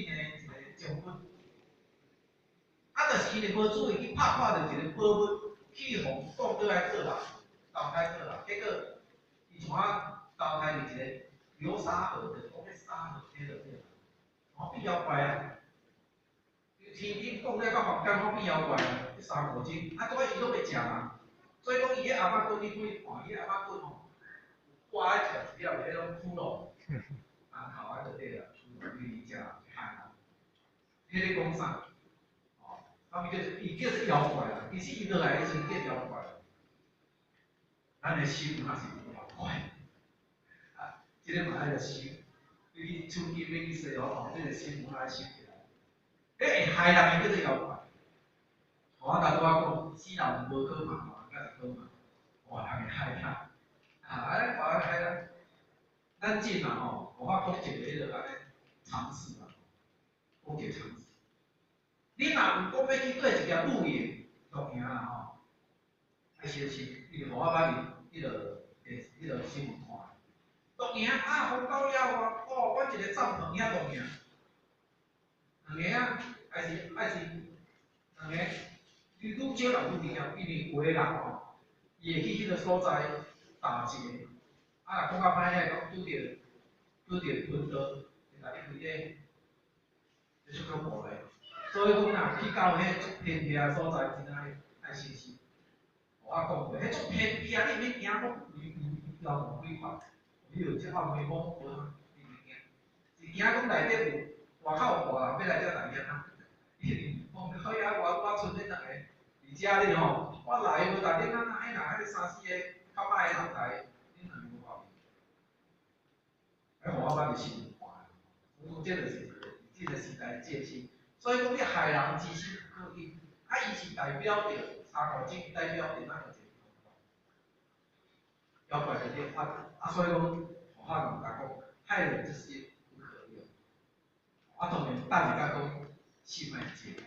军的一个将军，啊，就是因为無注意去拍看著一个寶物，去予講倒來做人，投胎做人，結果伊怎啊投胎佇一個流沙河的，講彼沙河迄個對，吼變妖怪啊！天頂講了到凡間，吼變妖怪啊！這三五鐘，啊，所以伊攏袂食人，所以講伊彼頷仔骨你去看，伊彼頷仔骨吼，掛咧食一粒彼種骷髏，人頭啊就對啦，骷髏伊食害人，彼個講啥？哦，他們叫做伊叫做妖怪啦，其實伊落來的時陣叫妖怪。咱的心嘛是妖怪，啊，這個嘛愛著修，你去出去欲去西方吼，這個心嘛愛修起來。彼會害人的叫做妖怪。我頭拄仔講，死人無可怕，活人才是可怕，活人會害人，啊，按呢活人害人。咱進嘛吼，無法講一個彼落按呢常識啦，講一個常識。你若有講欲去做一件露營，露營啦吼，愛小心，因為予我捌佇彼落電視、彼落新聞看。露營啊，風到了啊，哦，阮一個帳篷遐露營，兩个啊，還是兩个，你愈少人愈危險，因為有的人吼，伊會去彼個所在搭一个，啊，若講較歹聽講，拄著噴刀，會共你開咧，這足恐怖咧。所以講若去到彼足偏僻的所在，真愛愛小心。我講過，彼足偏僻，你毋免驚講有有幾款，你有這暗暝講無，你毋驚，是驚講內底有外口有大人欲來遮來遐啊。講好啊，我賰恁兩个佇遮咧吼，我來無但恁啊，彼若彼三四個較歹的人來，恁兩個無看見。彼予我捌佇新聞看，我講這就是這個時代的戒心。所以講你害人之心不可有，啊，伊是代表著三五種，代表著哪個一個妖怪的對啊啊，所以講，我共大家講，害人之心不可有。啊，當然，等下才講心愛靜，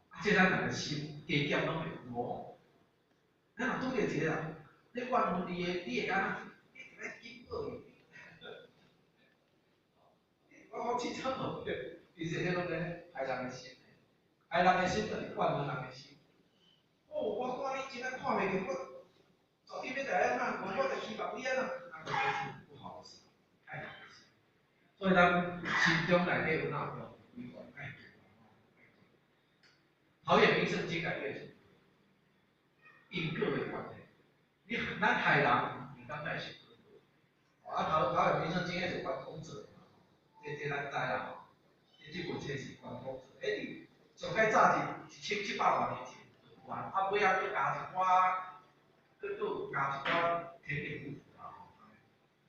啊，這咱人的心加減攏會有哦。咱若拄著一個人，咧怨恨你的，你會按怎？你會來緊報伊。我講真正無對，其實彼攏咧害人的心，害人的心就是怨恨人的心。哦，我看你真啊看袂過，我絕對欲來按怎，我就希望你按怎，那個是不好的事，害人的心。所以咱心中內底有哪有鬼怪，愛陶淵明聖經內底是因果的關係，你咱害人，你當然是啊，陶淵明聖經彼是關公做的嘛，這咱知啦吼。這本冊是關公做，彼佇上較早是1700外年前就有啊，啊尾仔閣加一寡，閣加一寡添丁補足啦吼。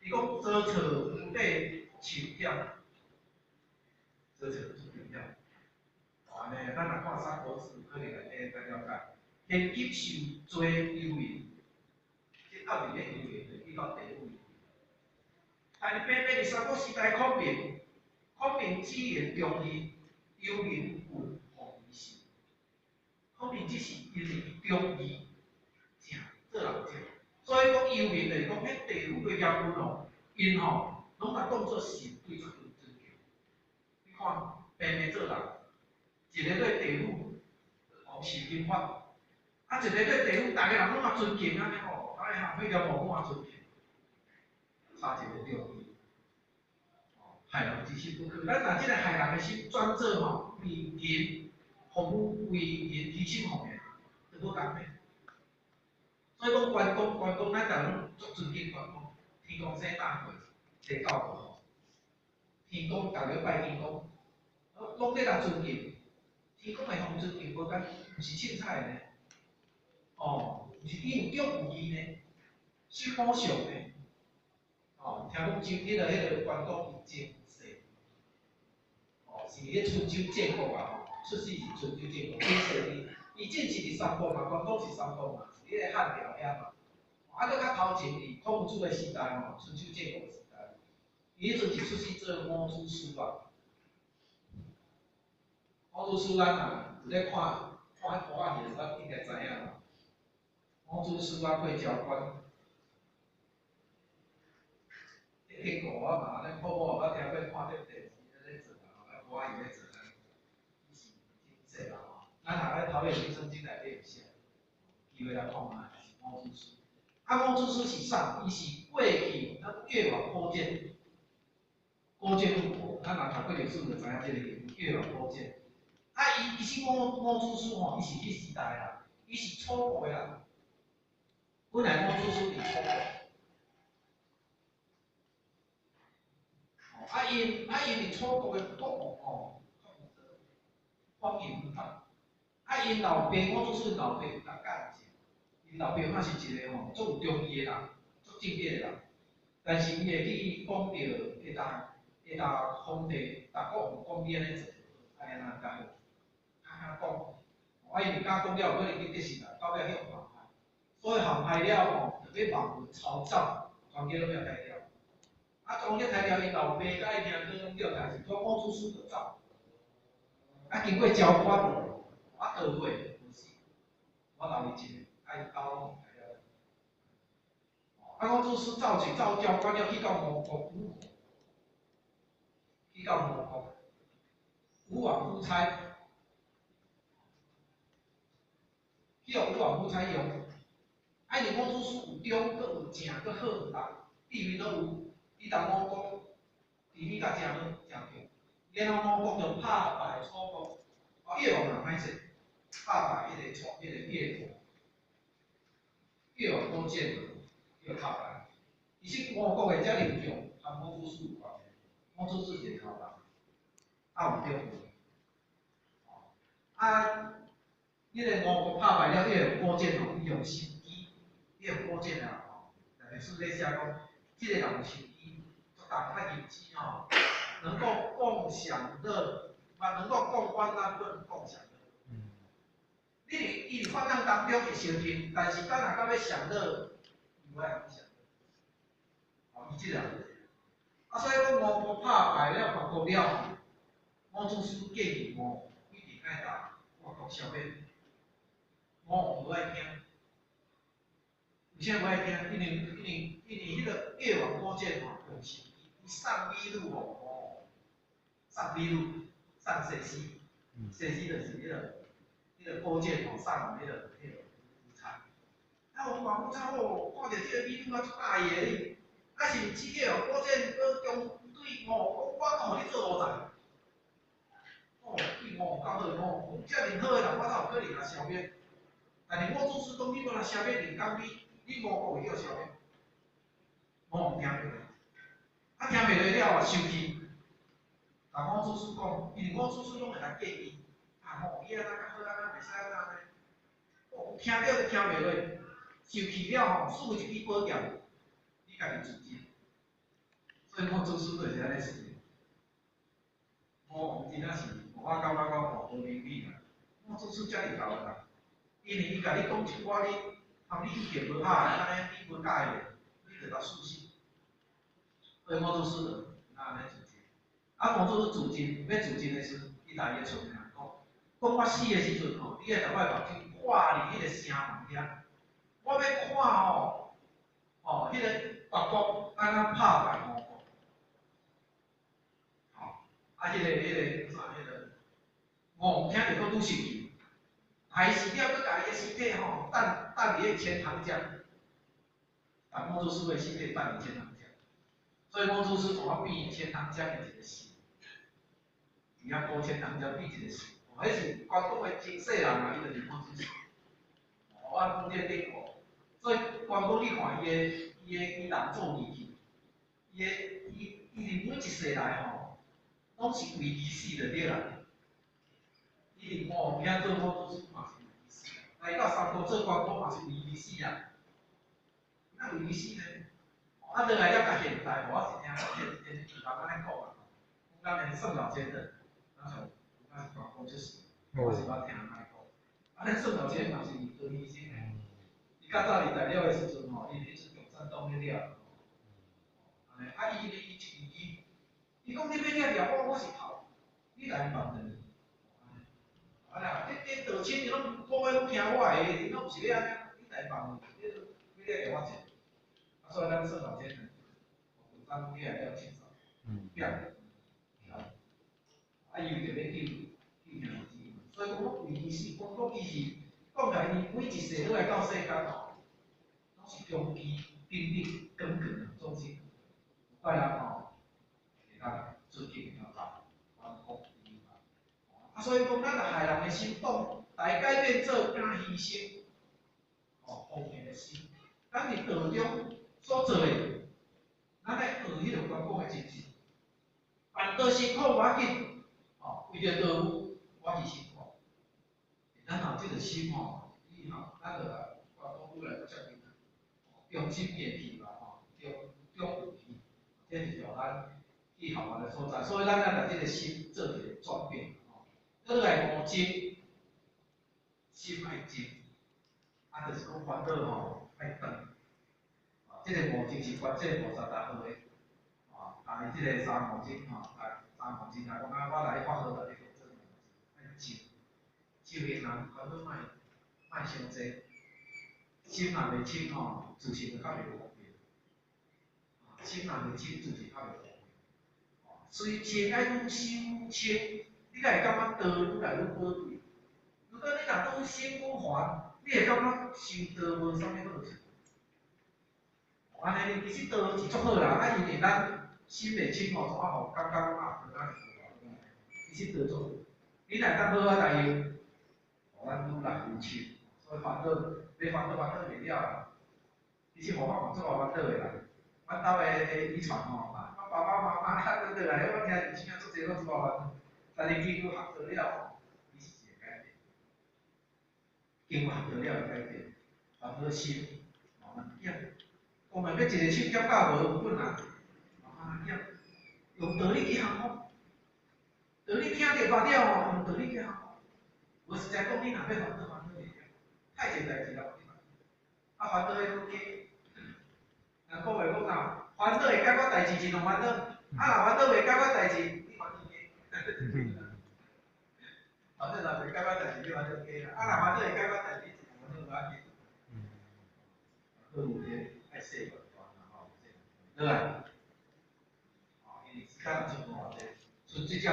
伊講做錯無底深險，做錯足危險。按呢，咱若看《三國志》，可能內底較了解。天急受罪幽冥，這暗裡的幽冥就去到地府。但是偏偏佇三國時代，孔明，孔明只言忠義，幽冥有予伊受。孔明只是因為伊忠義正做人正，所以講幽冥就是講，彼地府的閻君哦，𪜶吼攏共當做神對尊敬。你看，平平做人，一个對地府哦受刑罰，啊一个對地府，逐个人攏嘛尊敬按呢吼，哎呀，彼閻王攏嘛尊敬，差一个忠義。害人之心不可，咱若這个害人的心轉做吼為人服務、為人犧牲奉獻，就無仝咧。所以講關公，關公咱逐个攏足尊敬關公，天公生大會地教吼，天公逐个拜天公，攏咧共尊敬。天公會予尊敬無仝，毋是凊彩的呢。哦，毋是伊有忠有義呢，是寶相呢。哦，聽講周彼個關公伊前世，哦，是咧春秋戰國啊，吼，出世是春秋戰國，前世伊伊正是佇三國嘛，關公是三國嘛，是彼個漢朝遐嘛。啊，閣較頭前佇孔夫子的時代吼，春秋戰國的時代，伊彼陣是出世做伍子胥啊。伍子胥咱若有咧看看彼歌仔戲，咱應該知影啦。伍子胥啊，過昭關。這典故我嘛按呢普普捌聽過，看這電視咧做啊，尾去圣经内底有写，机会来看覓是伍子胥。啊，伍子胥是啥？伊是过去咱越王勾践，勾践复国，咱若读过历史就知影這个越王勾践。啊，伊其實伍子胥吼，伊是彼時代啦，伊是楚國的人。本來伍子胥佇楚國。啊，𪜶佇楚國的國王吼，荒淫無道。啊，𪜶老爸伍子胥老爸有共教者，𪜶老爸嘛是一個吼，足有忠義的人，足正直的人。但是伊會去講著，會當皇帝、逐國王講你按呢做，愛按怎較好，較較講。啊，伊毋敢講了，可能去得失啦，到尾去予陷害。所以陷害了吼，就欲望文抄走，全家攏欲刣掉。啊，全家刣掉，𪜶老爸佮伊兄哥攏叫刣死，所以伍子胥就走。啊，經過昭關，啊逃過無死，我留伊一個，啊伊兜攏刣了。啊，伍子胥走去走昭關了，去到吳國，吳國，去到吳國，吳王夫差，去予吳王夫差用。啊，因為伍子胥有忠，閣有正，閣好啦，地位攏有。伊佇吳國地位甲誠好，誠強。然後吳國就拍敗楚國，啊，越王也歹勢，拍敗彼個楚，彼個越國，越王勾踐嘛，叫拍敗。其實吳國的遮爾強，和伍子胥有關係。伍子胥是一個頭人，啊有忠義。啊，彼個吳國拍敗了越王勾踐吼，伊用心機，伊用勾踐啊吼，歷史咧寫講，這個人有心機，足重啊認知吼，能夠共享樂，嘛能夠共患難，不能共享樂。你佇伊佇患難當中會相挺，但是等下到欲享樂，伊無愛共你享樂。哦，伊這個人就是。啊，所以講吳國拍敗了越國了，伍子胥建議吳王一定愛共越國消滅。吳王無愛聽，為啥無愛聽？因為彼個越王勾踐吼，用心機，伊送美女予吳王，送美女，送西施，西施就是彼個勾踐吼送予彼個夫差。啊，吳王夫差哦，看著這個美女啊，足佮意的哩。啊，甚至越王勾踐閣中對吳王講，我閣予你做奴才。哦，對吳王夠好，吳王遮爾好的人，我哪有可能共消滅？但是伍子胥講，你無來消滅，連講你吳國會叫消滅。吳王聽袂落，啊聽袂落了啊，生氣。共伍子胥講，因為伍子胥攏會來建議，啊，吳王你按怎較好，按怎袂使按怎呢？哦，聽著就聽袂落，生氣了吼，賜一支寶劍，你家己自盡。所以伍子胥就是按呢死。吳王真正是，我感覺講吼無明理啦。伍子胥遮爾𠢕的人，因為伊共你講一寡你，含你意見無合的，按呢你無佮意的，你就共處死。所以伍子胥就按呢自盡。啊，伍子胥自盡，欲自盡的時陣，伊共伊的厝的人講，講我死的時陣吼，你愛共我的目睭掛佇彼個城門遐，我欲看吼，吼，彼個越國按怎拍敗吳國。吼，啊，彼個啥，彼個吳王聽著閣愈生氣，害死了，閣共伊的屍體吼，擲佇彼個錢塘江，共伍子胥的屍體擲佇錢塘江，所以伍子胥怎啊變錢塘江的一個神，佇遐過錢塘江變一個神，哦，彼是關公的前世人啊，伊就是伍子胥。哦，我講這個典故，所以關公你看伊的伊人做義氣，伊的伊伊佇每一世來吼，攏是為義死就對啦。伊佇吳王遐做伍子胥嘛是為義死，來到三國做關公嘛是為義死啊。哪為義死呢？啊，落來了較現代，我是聽前前人按呢講啊，講當年宋老先生，那時那是關公出世，我是捌聽人按呢講。啊，咱宋老先生嘛是當醫生的，伊較早佇大了的時陣吼，伊彼陣共產黨咧掠，按呢，啊，伊伊一句伊，伊講你欲掠掠我，我是頭，你來放轉去。啊啦，這道親伊攏講的攏聽我的，伊攏毋是欲按呢，你來放轉去，你欲掠掠我者。啊，所以咱宋老先生，共產黨掠了清爽，掠，啊，伊為著欲救救兄弟姊妹，所以講為義死，關公伊伊是講起來，伊每一世落來到世間吼，攏是中期、頂頂、懸懸總是怪人吼，會當尊敬會當萬福。啊，所以講，咱若害人的心動，來改變做敢犧牲，吼，奉獻的心。咱佇道中所做的，咱愛學彼个關公的精神。辦道辛苦無要緊，吼，為著道務，我犧牲苦。咱若有這個心吼，以後咱就關公愈來愈接近啦，中心會去嘛，吼，中中有去，這是予咱去學習的所在。所以咱愛共這個心做一個轉變，吼。閣來五靜，心愛靜，啊，就是講煩惱吼愛斷。這個五靜是觀世菩薩大號的，啊，伊這個三五靜吼，啊，三五靜啊，講啊，我來發號逐日做愛靜，修行人煩惱莫莫傷濟，心若袂清吼，自信就較袂方便。心若袂清，自信較袂方便。隨清愛愈修愈清，你才會感覺道愈來愈寶貴。如果你若愈修愈煩，你會感覺修道無啥物好處。按呢，其實道是足好啦，啊，因為咱心袂清吼，怎啊予感覺講啊，咱是無其實道足好，你若當好啊來用，予咱愈來愈清。所以煩惱，欲煩惱煩惱袂了啦。其實佛法嘛足夠煩惱的啦。阮兜的遺傳吼，我爸爸媽媽倒來，我聽年輕仔足濟攏足夠煩惱。但是經過學道了吼，其實是會改變。經過學道了會改變，煩惱心慢慢減。講欲一个手減到無困難，慢慢減。用道理去降服，道理聽著罷了吼，用道理去降服。無實在講，你若欲煩惱，煩惱袂了，太濟代誌啦，啊，煩惱彼愈加。人講話講啥？煩惱會解決代誌，真兩煩惱；啊，若煩惱袂解決代誌，你煩惱加。煩惱若袂解決代誌，你煩惱加啦。啊，若煩惱會解決代誌，煩惱無要緊。好有這愛細觀啦吼，對來。哦，因為時間也剩無偌濟，剩這只。